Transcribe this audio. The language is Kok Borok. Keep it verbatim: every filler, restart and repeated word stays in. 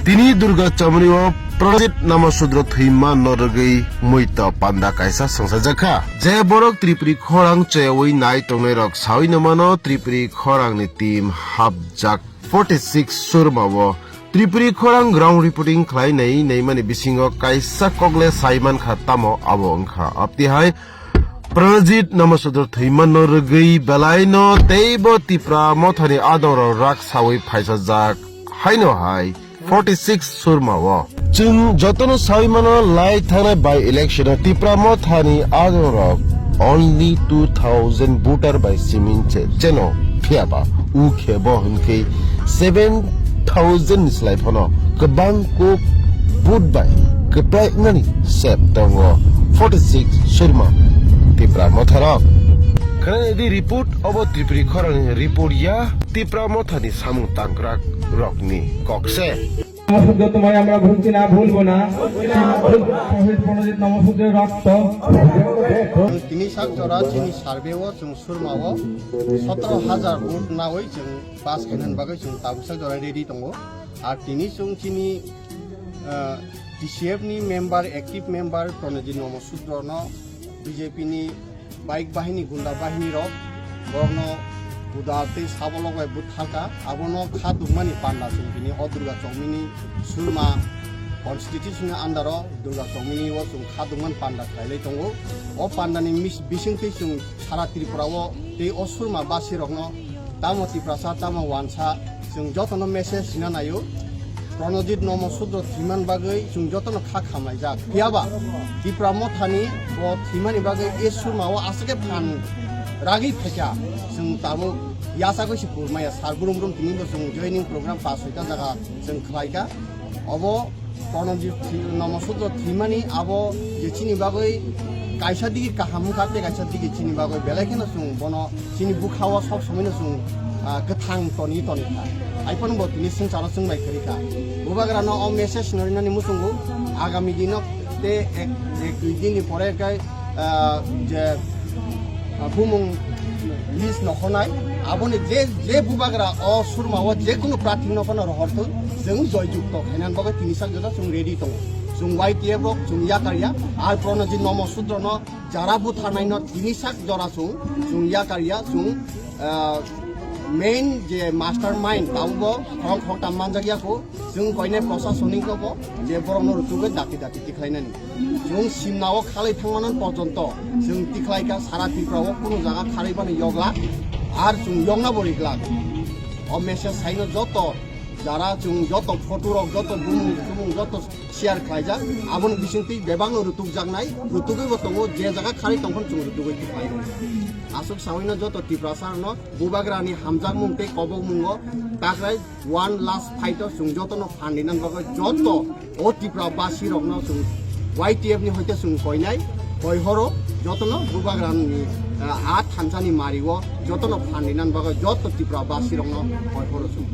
Tini Durga Chomni o Pranajit Namasudro thwima no rwgwi muito panda kaisa songsajakha. Je borok Tripuri khorang cheyawi nai tongnai rok sawi no mano, Tripuri khorang ni team hapjak forty six Surma o Tripuri khorang ground reporting khlai nai naimani bisingo kaisa kokle sai mankha, tamo abo wngkha. Abtihai Pranajit Namasudro thwima no rwgwi belai no teibo Tipra Mothani adongrok rak sawi phaisajak haino hai forty six Surma o. Chwng jotono sawi mano, lai thangnai by election o Tipra Mothani adongrok only two thousand voter bai simin se cheno, phiyaba ukhe bo hwnkhe seven thousand ni slai phano kwbang kuk vote bai kwplai wngnani sep tongo forty six Surma Tipra Motharok. Khana di report obo Tripuri khorang report ya, Tipra Mothani samung tangkrak rokni kok se. নমঃশূদ্র তোমায় আমরা ভুলছি না, ভুলবো না। শহীদ পণ্ডিত নমঃশূদ্রের রক্ত। Tini sak jora chini survey o chwng Surma o sotoro hajar vote nawi chwng pass khainani bagwi chwng tabuk sak jora ready tongo. Ar tini chwng chini, ah, T C F ni member, active member Pranajit Namasudro no B J P ni bike bahini, gunda bahini rok borokno kuda tei sabolok bai butharka. Abono kha dungmani panda chwng tini o Durga Chomini Surma constitution ni under o Durga Chomini o chwng kha dungmani panda khlailai tongo. O pandani mis-, bisingtwi chwng sara Tripura o tei o Surma basi rokno tamo Tiprasa, tamo wansa, chwng jotono message rina naio. Pranajit Namasudro thwiman bagwi chwng jotono kha khamlaijak. Phiyaba Tipra Mothani bo thwimani bagwi e Surma o aswk khe phan ragwi phaikha. Chwng tabuk yasagwi se purmaya sar brum brum tini bo chwng joining program pass hoika jaga chwng khlaika. Obo Pranajit Namasudro thwimani abo je chini bagwi kaisa digi kaham wngkha tei kaisa digi chini bagwi belai kheno chwng bono chini bwkha o sob somoino chwng, ah, kwthang toni toni kha. Haiphano bo tini swngcharo chwng bai kwrwi kha. Bubagrano o message no rinani muchungo agami dino tei ek, ek dui din ni pore khe, ah, je, ah, bumung list no khonai. Aboni je, je bubagra o Surma o je kunu prarthi no phano rohor thung, chwng joy jukto khainani bagwi tini sak jora chwng ready tongo. Chwng Y T F rok chwng yakar ya, ar Pranajit Namasudro no jara butharnai no tini sak jora chwng, chwng yakar ya, chwng, ah, main je mastermind tabuk bo khorok khoroktham manjak ya kho, chwng koinai prosasonik rok bo je borok no rutugwi dakti dakti tikhlainani. Chwng simna o khalai thangmano porjonto chwng tikhlaika sara Tripura o kunu jaga kharwi bani yokla, ar chwng yokna bo riklak. O message saino joto jara chwng joto photo rok, joto bumung tumung joto share khlaijak, aboni bisingtwi bebakno rutukjaknai, rutugwi bo tongo, je jaga kharwi tongphano chwng rutugwi khlaio. Aswk sawino joto Tiprasa rokno bubagrani hamjakmung tei kobokmungo takrai one last fight o chwng jotono phan rinani bagwi joto o Tipra basi rokno chwng Y T F ni hoite chwng koinai, hoi horo jotono bubagrani, ah, a thansani mario jotono phan rinani bagwi joto Tipra basi rokno hoi horo chwng.